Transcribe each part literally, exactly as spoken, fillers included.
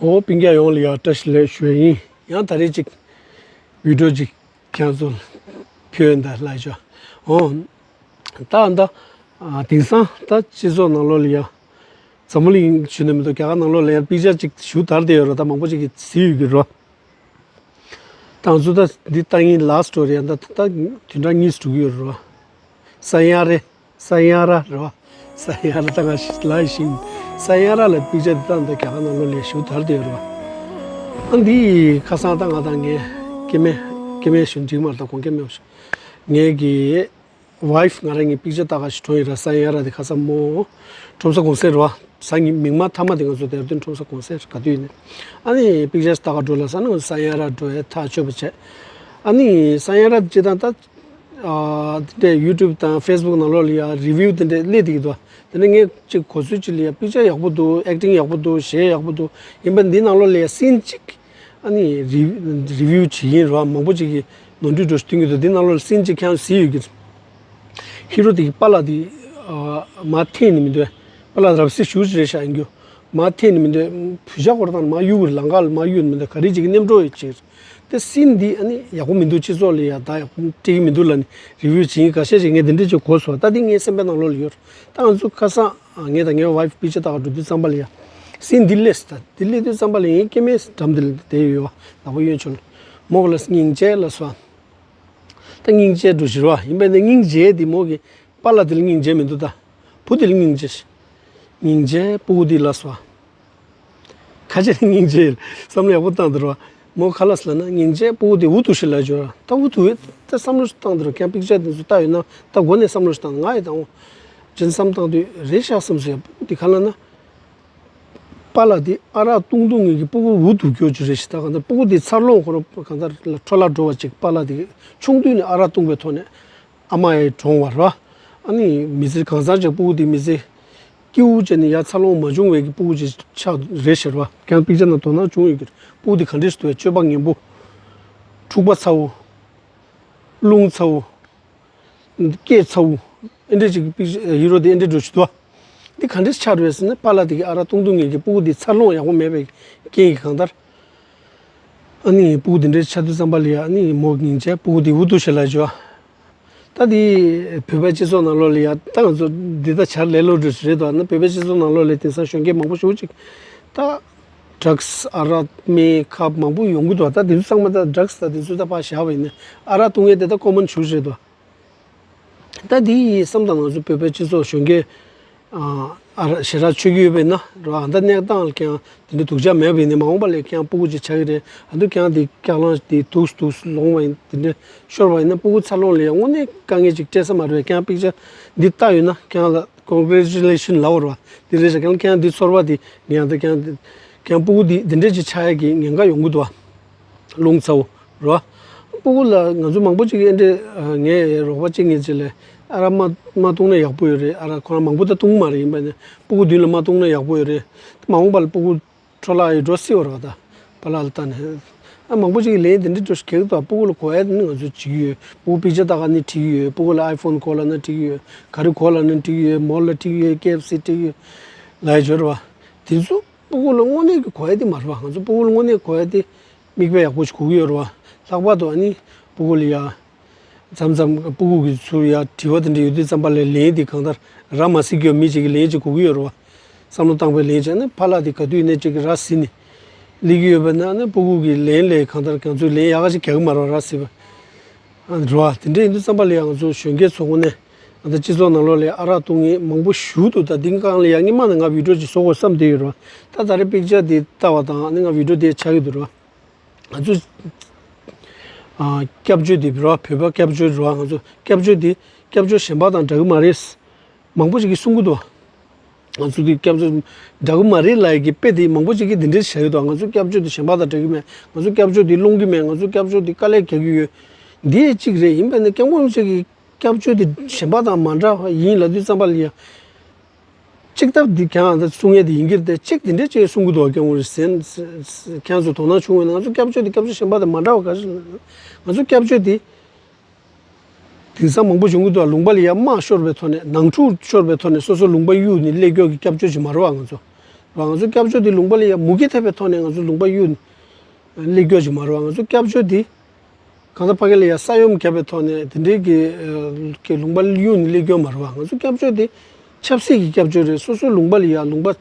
འོ་སྤུན་ཀྱག་ཡོངས་ལ་ཡང་བཀྲ་ཤིས་བདེ་ལེགས་ཞུ་ཡ་ཡིན། ཡང་ད་རེས་ཅིག་བི་ཌིའོ་ཅིག་ཁྱེད་ཚོ་ལ་ཕུལ་ཡོད་ད་ལགས་ཤོག་འོ་ད་ད་ཨ་དེང་སང་ད་སྤྱི་ཚོགས་ནང་ལོགས་ལ་ཡང་འཛམ་བུ་གླིང་ཞུ་ནས་མི་འདུག་རྒྱ་གར་ནང་ལོགས་ལ་ཡང་པིག་ཅར་ཅིག་ཞུ་དར་བསྡད་ཡོད་རེད། ད་མང་པོ་ཅིག་གིས་གཟིགས་ཡོད་ཀྱི་རེད། ད་ང་ཚོ་ད་འདི་ལྟ་ཡིན་ལ་སི་ཊི་རེད། ད་ད་བདུན་ཕྲག་གཉིས་སུ་འགྲོ་གི་ཡོད་རེད། ས་ཡ་རེ། ས་ཡ་ར་རེད་བ། ས་ཡ་ར་ད་ང་ལ་ཞིང་ས་ཡ་ར་ལ་པིག་ཅར་འདི་ད་འདི་རྒྱ་གར་ནང་ལོགས་ལ་ཞུ་དར་བསྡད་ཡོད་རེད་བ། ཨ་འདི་ཁ་སང་ད་ང་དང་ངའི་སྐྱེ་དམན་སྐྱེ་དམན་ཞུ་འགྲིག་མ་རེད། ད་གོང་སྐྱེ་དམན་ཞུ་ངའི་གི་ཝའི་ཕི་ང་རང་གི་པིག་ཅར་ལྟ་ག་ཞིག་འགྲོ་ཡིན་ར། ས་ཡ་ར་དེ་ཁ་སང་མོ་ཁྲོམ་ས་གུང་སེང་རེད་བ། ས་ཉི་མིག་དམར་མཐའ་མ་དེ་ང་ཚོ་དེར་བདུན་ཁྲོམ་ས་གུང་སེང་ག་དུས་ཡིན་ནས་ཨ་ནི་པིག་ཅར་ལྟ་ག་འགྲོ་ལ་ས་ནི་ང་ཚོ་ས་ཡ་ར་འགྲོ་ཡ་ཐག་ཆོད་པ་བྱས། ཨ་ནི་ས་ཡ་ར་སྤྱི་དང་ད་ཨ་དེ་འདྲའི་ཡུ་ཊུབ་དང་ཕེ་སི་བུག་ནང་ལོགས་ལ་ཡ་རི་བིའུ་དེ་འདྲའི་སླེབས་བསྡད་ཀྱི་འདུག་དེ་ནས་ངས་ཅིག་གོ་ཚོད་ཅིག་ལ་ཡ་པིག་ཅར་ཡག་པོ་འདུག་ཨེག་ཊིང་ཡག་པོ་འདུག་གཞས་ཡག་པོ་འདུག་ཡིན་པ་འདི་ནང་ལོགས་ལ་ཡ་སིན་གཅིག་ཨ་ནི་རི་རི་བིའུ་བྱེད་ཡིན་རོགས། མང་པོ་ཅིག་གིས་ནོར་འཁྲུལ་འགྲོ་ཞིག་སྟོན་གྱི་འདུག་འདི་ནང་ལོགས་ལ་སིན་གཅིག་ཁྱེད་རང་གཟིགས་ཡོད་ཀྱི་རེད། ཧི་རོ་དེ་གི་པཱ་ལགས་དེ་ཨ་མར་འཐེན་ནི་མི་འདུག་པཱ་ལགས་རབ་གསལ་ཞུ་ཅི་རེད་ཤག་ཡིན་རྒྱུ། མར་འཐེན་ནི་མི་འདུག་བུ་ཆ་སྐོར་དང་མར་གཡུག་གི་ལམ་ཁ་ལ་མར་གཡུག་ནི་མི་འདུག་ག་རེ་ཅིག་གི་ནེམ་གྲོ་ཡོད་ཅིག་དེ་སིན་འདི་ཨ་ནི་ཡག་པོ་མི་འདུག་སྤྱི་ཚོགས་ལ་ཡ་ད་ཡག་པོ་སྤྲད་ཀྱི་མི་འདུག་ལབ་ནི་རི་བིའུ་བྱེད་ཀྱི་ཁ་ཤས་ཅིག་ངས་དེ་འདྲས་ཅིག་གོ་སོང་། ད་འདི་ངའི་སེམས་པའི་ནང་ལོགས་ལ་ཡོད། ད་ང་ཚོ་ཁ་སང་ངས་དང་ངའི་ཝའི་ཕི་པིག་ཅར་ལྟ་ག་འགྲོ་དུས་ཙམ་པ་ལ་ཡ་སིན་འདི་སླེབས་སོང་། ད་འདི་སླེབས་དུས་ཙམ་པ་ལ་ཡིན་སྐྱེ་དམན་འགྲམ་དེ་ལ་བསྡད་ཡོད་བ། ནག་པོ་གཡོན་ཕྱོགས་ལ་མོ་ག་ལ་སྙིང་རྗེ་ལ་སོང་། ད་སྙིང་རྗེ་འགྲོ་ཞིག་རོ། ཡིན་པས་ནི་སྙིང་རྗེ་འདི་མོ་གི་པཱ་ལགས་དེ་ལ་སྙིང་རྗེ་མི་འདུག་ད་བུ་དེ་ལ་སྙིང་རྗེ། སྙིང་རྗེ་སྤུ་གུ་འདི་ལ་སོ། ཁ་ཆེ་ནི་སྙིང་རྗེ་བསམ་བློ་ཡག་པོ་བཏང་འདུག་རོ། མོ་ཁ་ལགས་ལ་ན་སྙིང་རྗེ་སྤུ་གུ་འདི་འུ་ཐུག་ཤི་ལ་འཇོར་ད་འུ་ཐུག་ད་བསམ་བློ་ཞིག་བཏང་འདུག་རོ། ཁྱེད་པིག་ཅར་འདི་ཚོ་ལྟ་ཡོད་ན་ད་འགོ་ནས་བསམ་བློ་ཞིག་བཏང་ང་ཡི་དང་འོ། ཅན་བསམ་བཏང་དུས་རེད་ཤག་བསམ་སོ་ཡ་སྤུ་གུ་འདི་ཁ་ལ་ན། པཱ་ལགས་དེ་ཨ་རག་བཏུང་བཏུང་ངེད་ཀྱི་སྤུ་གུ་འུ་སྡུག་སྐྱོ་ཅིག་རེད་ཤི། ད་གང་ལྟར་སྤུ་གུ་དེ་འཚར་ལོངས་ཁོ་རང་གང་ལྟར་ལ་འཕྲོ་བརླག་འགྲོ་བ་ཅིག་པཱ་ལགས་དེ་ཆུང་དུས་ནས་ཨ་རག་བཏུང་བའི་ཐོག་ནས་ཨ་མ་ཡི་གྲོངས་བ་ར། ཨ་ནི་མི་ཚེ་གང་ཚར་ཅིག་སྤུ་གུ་དེ་མི་ཚེ་སྐྱིད་པོ་བྱས་ནས་ཡར་འཚར་ལོངས་མ་བྱུང་བའི་གི་སྤུ་གུ་ཅིག་ཆགས་རེད་ཤི་ར། ཁྱེད་རང་པིག་ཅར་ནང་དོ་སྣང་བྱུང་ཡོད་ཀྱི་རེད། སྤུ་གུ་དེ་ག་འདྲས་སུ་འདུག་བས། སྤྱོད་པ་ངན་པོ། འཁྲུག་པ་ཚ་བོ། རླུང་ཚ་བོ། སྐད་ཚ་བོ། ཨེ་འདྲས་ཅིག་པིག་ཧི་རོ་དེ་ཨེ་འདྲས་འགྲོ་ཞིག་འདུག་འདི་ག་འདྲས་ཆགས་རེད་ཟེར་ན་པཱ་ལགས་དེ་གི་ཨ་རག་བཏུང་བཏུང་ངེད་ཀྱི་སྤུ་གུ་དེ་འཚར་ལོངས་ཡག་པོ་མེད་པའི་རྐྱེན་གྱིས་གང་ལྟར། ཨ་ནི་སྤུ་གུ་དེ་འདྲས་ཆགས་དུས་ཙམ་པ་ལ་ཡ་ཨ་ནི་མོ་སྙིང་རྗེ་སྤུ་གུ་དེ་འུ་ཐུག་ཤི་ལ་འཇོར། ད་དེ་བོད་པའི་སྤྱི་ཚོགས་ནང་ལོགས་ལ་ཡ་ད་ང་ཚོ་འདི་ད་བྱར་ལས་སླ་པོ་རེད་དོ། ཨ་ནི་བོད་པའི་སྤྱི་ཚོགས་ནང་ལོགས་ལ་དེང་སང་གཞོན་སྐྱེས་མང་པོ་ཞེ་པོ་ཅིག་ད་ཌྲག་སི་ཨ་རག་སྨན་ཁབ་མང་པོ་ཡོང་གི་འདུག་ད་དེ་ཚོ་ཚང་མ་ད་ཌྲག་སི་ད་དེ་ཚོ་ད་ཕར་བཞག་པ་ཡིན་ན་ཨ་རག་བཏུང་ཡས་དེ་ད་ཀོ་མོན་ཞེ་པོ་རེད་དོ། ད་དེ་ཡི་བསམ་དང་ང་ཚོ་བོད་པའི་སྤྱི་ཚོགས་གཞོན་སྐྱེས་ཨ་ཨ་རག་ཞེ་དྲག་མཆོད་ཀྱི་ཡོད་པས་ན་རོ། ཨ་ད་གནས་སྟངས་ལ་ཀྱང་དེ་འདྲའི་སྡུག་ཅག་མེད་པ་ཡིན་ན་མ་འོངས་པ་ལ་ཀྱང་སྤུ་གུ་ཅིག་ཆགས་ཀྱི་རེད། ཨ་ད་ཀྱང་དེ་སྐྱག་ལང་དེ་དུག་དུག་ལོང་བ་ཡིན་དེ་འདྲ་ཤོར་བ་ཡིན་ན་སྤུ་གུ་འཚར་ལོངས་ལ་ཡང་དངོས་གནས་དཀའ་ངལ་ཅིག་སྤྲད་ས་མ་རེད། ཀྱང་པིག་ཅར་འདི་ལྟ་ཡོད་ན་ཀྱང་ལ་ཀོང་གི་རེ་ཅུ་ལེ་ཤན་ལབ་པ་རེད་བ། དེ་རེད་ཤག་ཀྱང་ཀྱང་འདི་ཚོར་བ་དེ་ངས་ཨ་ད་ཀྱང་ཀྱང་སྤུ་གུ་དེ་དེ་འདྲ་ཅིག་ཆགས་ཡ་གི་ཉེན་ཁ་ཡོང་གི་འདུག་བ། རླུང་ཚ་བོ་རོ། སྤུ་གུ་ལ་ང་ཚོ་མང་པོ་ཅིག་ཨེ་འདྲས་ངའི་རོགས་པ་གཅིག་ངེས་ཅིག་ལས་ཨ་རག་མ་མ་བཏུང་ན་ཡག་པོ་ཡོད་རེད། ཨ་རག་ཁོ་རང་མང་པོ་ད་བཏུང་མ་རེད། ཡིན་པ་ནས་སྤུ་གུ་མདུན་ལ་མ་བཏུང་ན་ཡག་པོ་ཡོད་རེད། མ་འོངས་པ་ལ་སྤུ་གུ་འཕྲོ་བརླག་ཡོད་འགྲོ་སྲིད་པ་རེད་བ། ད་པཱ་ལགས་ལ་ལྟ་ནས་ཨ་མང་པོ་ཅིག་གིས་ལན་དེ་འདྲས་འགྲོ་ཞིག་གེགས་དང་སྤུ་གུ་ལ་གོ་ཡ་དེ་ནི་ང་ཚོ་བྱེད་ཀྱི་ཡོད། སྤུ་གུ་པིག་ཅར་ལྟ་ག་ནི་བྲིས་ཀྱི་ཡོད། སྤུ་གུ་ལ་ཨའི་ཕོན་གོ་ལབ་ན་བྲིས་ཀྱི་ཡོད། ག་རེ་གོ་ལབ་ན་བྲིས་ཀྱི་ཡོད། མོལ་ལ་བྲིས་ཀྱི་ཡོད། ཀེ་ཨེཕ་སི་བྲིས་ཀྱི་ཡོད་ལབ་ཡ་ཅིག་ཡོད་རེད་བ། དེ་ཚོ་སྤུ་གུ་ལ་དངོས་གནས་ཀྱི་གོ་ཡ་དེ་མ་རེད་བ། ང་ཚོ་སྤུ་གུ་ལ་དངོས་གནས་གོ་ཡ་དེ་མིག་དཔེ་ཡག་པོ་ཞིག་གོ་གི་ཡོད་རེད་བ། ལྷག་པར་དུ་ཨ་ནི་སྤུ་གུ་ལ་ཡ་མཚམས་མཚམས་སྤུ་གུ་གི་ཚུར་ཡ་དྲི་བ་དེ་འདྲ་ཡོད་དུས་ཙམ་པ་ལ་ལན་དེ་གང་ལྟར་ར་མ་སྲིད་ཀྱི་ཡོད་མི་ཅིག་གི་ལན་ཅིག་གོ་གི་ཡོད་རེད་བ། བསམ་བློ་བཏང་པའི་ལན་ཅིག་ཨ་ནི་ཕ་ལགས་དེ་ག་དུས་ནས་ཅིག་ར་བཟི་ནས་སླེབས་ཀྱི་ཡོད་པ་ན་ཨ་ནི་སྤུ་གུ་གི་ལན་ལས་གང་ལྟར་གང་ཚོའི་ལན་ཡག་ག་ཅིག་རྒྱག་གི་མ་རེད་བ། ར་བཟི་བ། ཨ་རེད་བ། དེ་འདྲ་ཡིན་དུས་ཙམ་པ་ལ་ཡང་ང་ཚོ་གཞོན་སྐྱེས་ཚོ་དངོས་གནས་ང་ཚོ་སྤྱི་ཚོགས་ནང་ལོགས་ལ་ཨ་རག་བཏུང་མཁན་མང་པོ་ཞིག་འདུག་ད་དེང་སང་ལ་ཡང་སྔོན་མ་ནས་ང་བི་ཌིའོ་ཅིག་བཟོ་དགོས་བསམ་བསྡད་ཡོད་རེད་བ། ད་ད་རེས་པིག་ཅར་དེ་ལྟ་བ་དང་ཨ་ནི་ང་བི་ཌིའོ་དེ་ཆགས་ཀྱི་འདུག་རེད་བ། ང་ཚོ་ཨ་སྐྱབས་བཅོལ་དེ་རེད་བ། བོད་པ་སྐྱབས་བཅོལ་རེད་བ། ང་ཚོ་སྐྱབས་བཅོལ་དེ་སྐྱབས་བཅོལ་གཞན་པ་དང་འདྲ་གི་མ་རེད། མང་པོ་ཞིག་གིས་གསུང་གི་འདུག་ང་ཚོ་འདི་སྐྱབས་བཅོལ་འདྲ་གི་མ་རེད་ལབ་ཡ་གི་དཔེ་དེ་མང་པོ་ཅིག་གིས་འདི་འདྲས་བྱ་གི་འདུག་ང་ཚོ་སྐྱབས་བཅོལ་འདི་གཞན་པ་དང་འདྲ་གི་མེད། ང་ཚོ་སྐྱབས་བཅོལ་འདི་སློང་གི་མེད། ང་ཚོ་སྐྱབས་བཅོལ་འདི་དཀའ་ལས་རྒྱག་གི་ཡོད། འདི་གཅིག་རེད། ཡིན་པས་ན་སྐྱབས་མགོན་རིན་པོ་ཆེ་གིས་སྐྱབས་བཅོལ་འདི་གཞན་པ་དང་མ་འདྲ་བ་ཡིན་ལབ་དུས་ཙམ་པ་ལ་ཡ། གཅིག་ལྟ་འདི་ཁྱེད་རང་ཚོ་གསུང་ཡས་འདི་ཡིན་གྱི་རེད་དེ་གཅིག་འདི་འདྲས་ཅིག་གསུང་གི་འདུག་སྐྱབས་མགོན་རིན་པོ་ཆེ་ཁྱེད་རང་ཚོ་དོ་སྣང་བྱུང་བས་ན་ང་ཚོ་སྐྱབས་བཅོལ་འདི་སྐྱབས་བཅོལ་གཞན་པ་དང་མ་འདྲ་བ་ག་རེ་རེད། ང་ཚོ་སྐྱབས་བཅོལ་འདི། དེང་སང་མང་པོ་བྱུང་གི་འདུག་ལུང་པ་ལ་ཡ་དམག་ཤོར་བའི་ཐོག་ནས་ནང་འཁྲུག་ཤོར་བའི་ཐོག་ནས་སོ་སོ་ལུང་པ་གཡུག་ནས་སླེབས་མཁན་གྱི་སྐྱབས་བཅོལ་ཅིག་མ་རེད་བ། ང་ཚོ་ རེད་བ། ང་ཚོ་སྐྱབས་བཅོལ་དེ་ལུང་པ་ལ་ཡ་མུ་གེ་ཐེབས་པའི་ཐོག་ནས་ང་ཚོ་ལུང་པ་གཡུག་སླེབས་རྒྱུ་ཅིག་མ་རེད་བ། ང་ཚོ་སྐྱབས་བཅོལ་དེ་གང་ལྟར་ཕ་གི་ལ་ཡ་ས་ཡོམ་བརྒྱབ་པའི་ཐོག་ནས་དེ་འདྲའི་གི་གི་ལུང་པ་གཡུག་ནས་སླེབས་རྒྱུ་མ་རེད་བ། ང་ཚོ་སྐྱབས་བཅོལ་དེ་ཆབ་སྲིད་ཀྱི་སྐྱབས་བཅོལ་རེད། སོ་སོའི་ལུང་པ་ལ་ཡ་ལུང་པ་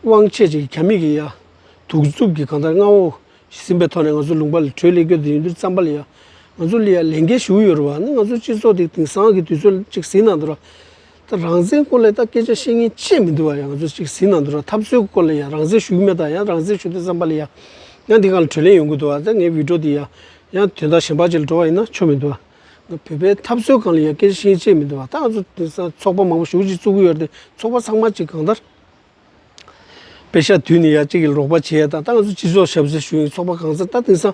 དབང་ཆེ་ཅིག་གི་རྒྱ་མི་གི་ཡ་གདུག་རྩུབ་ཀྱི་གང་ལྟར་མངའ་འོག་ཟིན་པའི་ཐོག་ནས་ང་ཚོ་ལུང་པ་ལ་བྲོས་སླེབས་རྒྱུ་དེ་ཡིན་དུས་ཙམ་པ་ལ་ཡ་ང་ཚོ་ལ་ཡ་ལས་འགན་ཞུ་གི་ཡོད་རེད་བ། ནི་ང་ཚོ་སྤྱི་ཚོགས་དེ་དེང་སང་གི་དུས་ཚོད་ཅིག་ཟིན་གནང་འདུག་ར། ད་རང་བཙན་སྐོར་ལ་ད་སྐད་ཆ་བཤད་མཁན་ཅིག་མི་འདུག་བ། ཡ་ང་ཚོ་ཅིག་ཟིན་གནང་འདུག་ར། འཐབ་རྩོད་སྐོར་ལ་ཡ་རང་བཙན་ཞུ་གི་མེད། ད་ཡང་རང་བཙན་ཞུ་དུས་ཙམ་པ་ལ་ཡ་ཡང་འདི་སྒང་ལ་གྲོས་གླེང་ཡོང་གི་འདུག་བ། ད་ངའི་བི་ཌིའོ་འདི་ཡ་ཡང་དོན་དག་གཞན་པ་ཅིག་ལ་འགྲོ་བ་ཡིན་ན་ཆོ་མི་འདུག་བ། བོད་པའི་འཐབ་རྩོད་སྒང་ལ་ཡ་སྐད་ཆ་བཤད་མཁན་ཅིག་མི་འདུག་བ། ད་ང་ཚོ་དེང་སང་ཚོགས་པ་མང་པོ་ཞེ་པོ་ཅིག་བཙུགས་ཀྱི་ཡོད་རེད་དེ། ཚོགས་པ་ཚང་མ་ཅིག་གང་ལྟར་པེ་ཤ་བསྡུས་ནས་ཡ་གཅིག་གི་རོགས་པ་བྱས་ཡ། ད་ད་ང་ཚོ་སྤྱི་ཚོགས་ཞབས་ཞུ་ཞུ་ཡི་ཚོགས་པ་གང་ཟེར། ད་དེང་སང་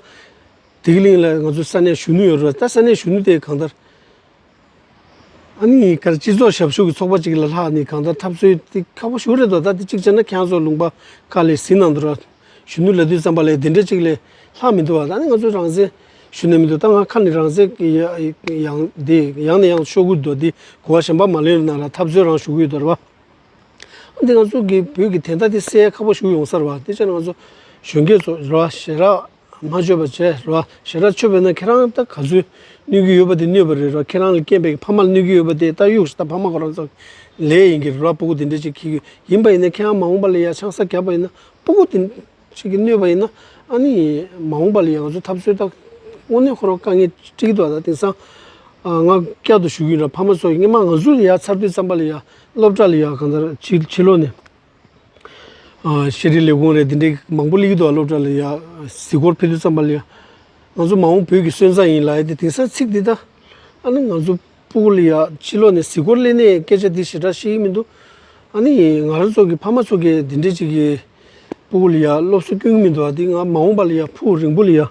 བདེ་སྐྱིད་གླིང་ལ་ང་ཚོ་ས་གནས་གཞོན་ནུ་ཡོད་རེད། ད་ས་གནས་གཞོན་ནུ་དེ་གང་ལྟར་ཨ་ནི་ག་རེ་སྤྱི་ཚོགས་ཞབས་ཞུ་གི་ཚོགས་པ་ཅིག་ལ་ལྷག་ནས་གང་ལྟར་འཐབ་རྩོད་དེ་ཁག་པོ་ཞེ་པོ་རེད་དོ། ད་དེ་གཅིག་བྱས་ན་ཁྱེད་རང་ཚོ་ལུང་པ་ཁག་ལ་ཟིན་གནང་འདུག་ར། གཞོན་ནུ་ལབ་དུས་ཙམ་པ་ལ་དེ་འདྲ་ཅིག་ལས་ལྷག་མི་འདུག་བ། ད་ནི་ང་ཚོ་རང་བཙན་ཞུ་ནས་མི་འདུག་ད་ང་ཁ་ནས་རང་བཙན་ཡང་དེ་ཡང་ནས་ཡང་ཤོར་གི་འདུག་དེ་གོ་བ་གཞན་པ་མ་ལེན་ན་ར། འཐབ་རྩོད་རང་ཞུ་གི་ཡོད་དོ་ར་བ། འདི་ང་ཚོ་གི་བོད་ཀྱི་བདེན་མཐའ་དེ་གསལ་ཁག་པོ་ཞིག་ཡོང་ས་རེད་བ། དེ་ཆ་ནས་ང་ཚོ་གཞོན་སྐྱེས་ཚོ་རེད་བ། ཞེ་དྲག་མ་བཅོས་པ་བྱས་རེད་བ། ཞེ་དྲག་བཅོས་པ་ཡིན་ན་ཁྱེད་རང་ད་ག་ཚོད་གནོད་ཀྱི་ཡོད་པ་དེ་གནོད་པ་རེད་རེད་བ། ཁྱེད་རང་ལ་རྐྱེན་པས་ཕ་མ་ལ་གནོད་ཀྱི་ཡོད་པ་དེ་ད་གཡུག་ཞིག་ད་ཕ་མ་ཁོ་རང་ཚོ་ལས་ཡིན་གྱི་རེད་བ། སྤུ་གུ་དེ་འདྲ་ཅིག་འཁྱེར་གྱི་ཡིན་པ་ཡིན་ན། ཁྱེད་རང་མ་འོངས་པ་ལ་ཡ་ཆང་ས་བརྒྱབ་པ་ཡིན་ན་སྤུ་གུ་དེ་ཅིག་གིས་གནོད་པ་ཡིན་ན། ཨ་ནི་མ་འོངས་པ་ལ་ཡང་ང་ཚོ་འཐབ་རྩོད་ད་དངོས་གནས་ཁོ་རང་དཀའ་ངལ་འཕྲད་ཀྱི་འདུག་ད་དེང་སང་ང་བསྐྱར་དུ་ཞུ་གི་ཡིན་ར། ཕ་མ་ཚོ་སྔོན་མ་ང་ཚོ་ལ་ཡ་ཚར་དུས་ཙམ་པ་ལ་ཡ་སློབ་གྲྭ་ལ་ཡ་གང་ལྟར་ཕྱི་ཕྱི་ལོགས་ནས་ཤེས་རིག་ལས་ཁུངས་རེད། དེ་འདྲའི་མང་པོ་སླེབས་ཀྱི་འདུག་སློབ་གྲྭ་ལ་ཡ་གཟིགས་སྐོར་ཕེབས་དུས་ཙམ་པ་ལ་ཡ་ང་ཚོ་མ་འོངས་བོད་ཀྱི་སོན་རྩ་ཡིན་ལབ་ཡ་དེ་དེང་སང་ཚིག་འདི་ད་ཨ་ནི་ང་ཚོ་སྤུ་གུ་ལ་ཡ་ཕྱི་ལོགས་ནས་གཟིགས་སྐོར་སླེབས་ནས་སྐད་ཆ་འདི་ཞེ་དྲག་བཤད་ཀྱི་མི་འདུག་ཨ་ནི་ང་རང་ཚོ་གི་ཕ་མ་ཚོ་གི་འདི་འདྲས་ཅིག་གི་སྤུ་གུ་ལ་ཡ་སློབ་གསོ་སྐྱོན་གྱི་མི་འདུག་ཨ་འདི་ང་མ་འོངས་པ་ལ་ཡ་ཕུགས་རིང་པོ་ལ་ཡ་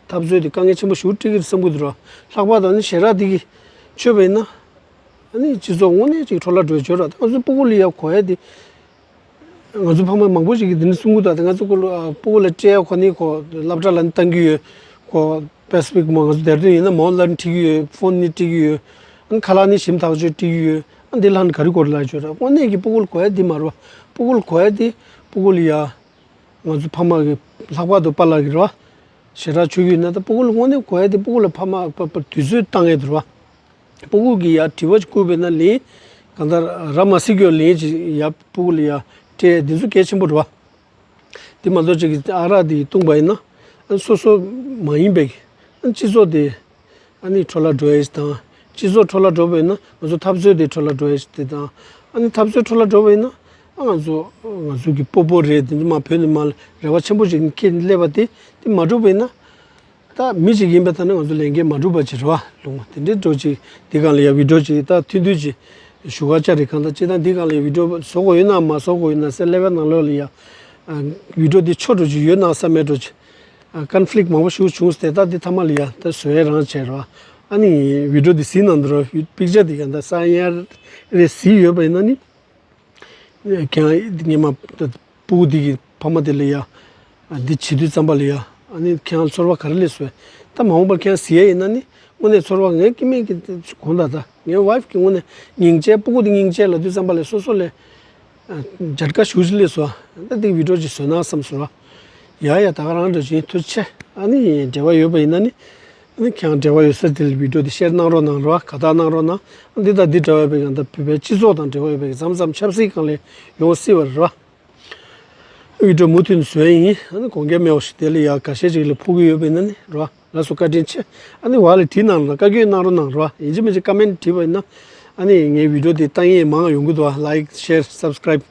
འཐབ་རྩོད་དེ་དཀའ་ངལ་ཆེན་པོ་ཞིག་འཕྲད་ཀྱི་རེད་བསམ་གྱི་འདུག་ར། ལྷག་པར་དུ་ཨ་ནི་ཞེ་དྲག་འདི་གི་བཅོས་པ་ཡིན་ན་ཨ་ནི་སྤྱི་ཚོགས་དངོས་གནས་ཅིག་འཕྲོ་བརླག་འགྲོ་བྱོས་ར། ད་ང་ཚོ་སྤུ་གུ་ལ་ཡ་གོ་ཡ་དེ། ང་ཚོ་ཕ་མ་མང་པོ་ཞིག་གིས་དེ་འདྲ་གསུང་གི་འདུག་ད་ང་ཚོ་སྐུ་ལ་སྤུ་གུ་ལ་སྤྲད་ཡ་ཁོ་ནི་ཁོ་སློབ་གྲྭ་ལ་ནི་བཏང་གི་ཡོད། ཁོ་པེ་སི་ཕིག་མོ་ང་ཚོ་དེར་དོན་ཡིན་ན་མོ་ལ་ནི་ཁྲིད་ཀྱི་ཡོད། ཕོན་ནི་སྤྲད་ཀྱི་ཡོད། ཨ་ནི་ཁ་ལག་ནི་ཞིམ་ཐག་ཆོད་སྤྲད་ཀྱི་ཡོད། ཨ་འདི་ལྷ་ནི་ག་རེ་སྐོར་ལ་བྱོས་ར། དངོས་གནས་ཀྱི་སྤུ་གུ་ལ་གོ་ཡ་འདི་མ་རེད་བ། སྤུ་གུ་ལ་གོ་ཡ་འདི་སྤུ་གུ་ལ་ཡ་ང་ཚོ་ཕ་མ་གི་ལྷག་པར་དུ་པཱ་ལགས་ཀྱི་རེད་བ། ཞེ་དྲག་བཅོས་ཀྱི་ཡོད་ན་ད་སྤུ་གུ་ལ་དངོས་གནས་གོ་ཡ་འདི་སྤུ་གུ་ལ་ཕ་མ་པ་པ་དུས་ཚོད་བཏང་ཡ་འདི་རེད་བ། སྤུ་གུ་གི་ཡ་དྲི་བ་ཅིག་བསྐུར་བས་ན་ལན། གང་ལྟར་ར་མ་སི་ཀྱོ་ལན་ཅིག་ཡ་སྤུ་གུ་ལ་ཡ་སྤྲད་འདི་ཚོ་གལ་ཆེན་པོ་རེད་བ། དེ་མ་གཏོགས་ཅིག་གི་ཨ་རག་འདི་བཏུངས་པ་ཡིན་ན་ཨ་སོ་སོ་མ་ཡིན་པའི་ཨ་སྤྱི་ཚོགས་དེ་ཨ་ནི་འཕྲོ་བརླག་འགྲོ་ཡ་ཞིག་དང་། སྤྱི་ཚོགས་འཕྲོ་བརླག་འགྲོ་བས་ན་ང་ཚོ་འཐབ་རྩོད་དེ་འཕྲོ་བརླག་འགྲོ་ཡ་ཞིག་དེ་དང་། ཨ་ནི་འཐབ་རྩོད་འཕྲོ་བརླག་འགྲོ་བས་ན་ཨ་ང་ཚོ་ང་ཚོ་གི་སྤོ་བོ་རེད། དེ་ཚོ་མ་བོད་ནས་མ་རེ་བ་ཆེན་པོ་ཞིག་འཁྱེར་སླེབས་པ་དེ་དེ་མ་འགྲུབ་པས་ན། ད་མི་ཞིག་ཡིན་པའི་ཐོག་ནས་ང་ཚོ་ལས་འགན་མ་འགྲུབ་པ་ཅིག་རེད་བ། ལུང་བ་དེ་འདྲའི་འགྲོ་ཅིག་འདི་སྒང་ལ་ཡ་བི་ཌིའོ་ཅིག་ད་ཐུང་ཐུང་ཅིག་ཞུ་ག་བཅར་རེད། གང་ལྟར་སྤྱིར་བཏང་འདི་སྒང་ལ་ཡ་བི་ཌིའོ་བཟོ་དགོས་ཡོད་ན་མ་བཟོ་དགོས་ཡོད་ན་ཟེར་སླེབས་པའི་ནང་ལོགས་ལ་ཡ་བི་ཌིའོ་འདི་ཆོ་འགྲོ་ཅིག་ཡོད་ན་བསམ་མེད་འགྲོ་ཅིག་ཀོན་ཕི་ལིག་མང་པོ་ཞིག་བྱུང་སྟེ། ད་འདི་མཐའ་མ་ལ་ཡ་ད་བཟོ་ཡ་རང་བྱས་རེད་བ། ཨ་ནི་བི་ཌིའོ་འདི་གཟིགས་གནང་འདུག་ར། པིག་ཅར་འདི་གང་ལྟར་ས་ཡ་རེ་གཟིགས་ཡོད་པ་ཡིན་ན་ནི། ཁྱེད་རང་སྔོན་མ་སྤུ་གུ་འདི་གི་ཕ་མ་དེ་ལ་ཡ། འདི་བྱེད་དུས་ཙམ་པ་ལ་ཡ། ཨ་ནི་ཁྱེད་རང་ཚོར་བ་ག་རེ་སླེབས་སོང་། ད་མ་འོངས་པར་ཁྱེད་རང་གཟིགས་ཡ་ཡིན་ན་ནི་དངོས་གནས་ཚོར་བ་ངའི་སྐྱེ་དམན་གྱི་དགོངས་དག་ད་ངའི་ཝའིཕ་གི་ངོས་ནས་སྙིང་རྗེ། སྤུ་གུ་འདི་སྙིང་རྗེ་ལབ་དུས་ཙམ་པ་ལ་སོ་སོ་ལ་ཡ། བརྒྱ་ཆ་བཞི་བཅུ་སླེབས་སོང་། ད་འདི་བི་ཌིའོ་ཅིག་བཟོས་ན་བསམ་སོང་ར། ཡ་ཡ་ད་ག་རང་འདྲ་ཅིག་ཡིན། ཐུགས་རྗེ་ཆེ། ཨ་ནི་འབྲེལ་བ་ཡོད་པ་ཡིན་ན་ནི། ཨ་ནི་ཁྱེད་རང་འབྲེལ་བ་ཡོད་ས་དེ་ལ་བི་ཌིའོ་དེ་ཤེར་གནང་རོགས་གནང་རོགས། དགའ་རྟགས་གནང་རོགས་གནང་། ཨ་འདི་དང་འདི་འདྲ་བ་བའི་གང་ལྟར་བོད་པའི་སྤྱི་ཚོགས་དང་འབྲེལ་བ་ཡོད་པའི་མཚམས་མཚམས་ཆབ་སྲིད་སྒང་ལ་ཡོང་སྲིད་པ་རེད་བ། བི་ཌིའོ་མུ་མཐུད་ནས་བཟོ་ཡ་ཡིན། ཨ་ནི་དགོངས་འགལ་མེད་པ་ཞིག་དེ་ལ་ཡ་འགའ་ཤས་ཅིག་ལ་ཕོག་གི་ཡོད་པ་ཡིན་ན་ནི་རེད་བ། ལགས་སོ་བཀའ་དྲིན་ཆེ། ཨ་ནི་བར་ལ་བྲིས་གནང་རོགས་གནང་། བཀའ་བཀྱོན་གནང་རོགས་གནང་རེད་བ། ཡིན་གཅིག་མིན་གཅིག་ཀ་མེན་བྲིས་པ་ཡིན་ན་ཨ་ནི་ངའི་བི་ཌིའོ་དེ་ལྟ་མཁན་མང་ཡོང་གི་འདུག་བ། ལའིག་ཤེར་སབ་སི་ཀ་རའིབ།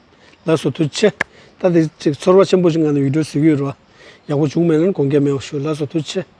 ལགས་སོ་ཐུགས་རྗེ་ཆེ། ད་དེ་ཅིག་ཚོར་བ་ཆེན་པོ་ཞིག་ངང་ནས་བི་ཌིའོ་གཟིགས་ཀྱི་ཡོད་རེད་བ། ཡག་པོ་བྱུང་མེད་ན་ནི་དགོངས་འགལ་མེད་པ་ཞུ། ལགས་སོ་ཐུགས་རྗེ་ཆེ།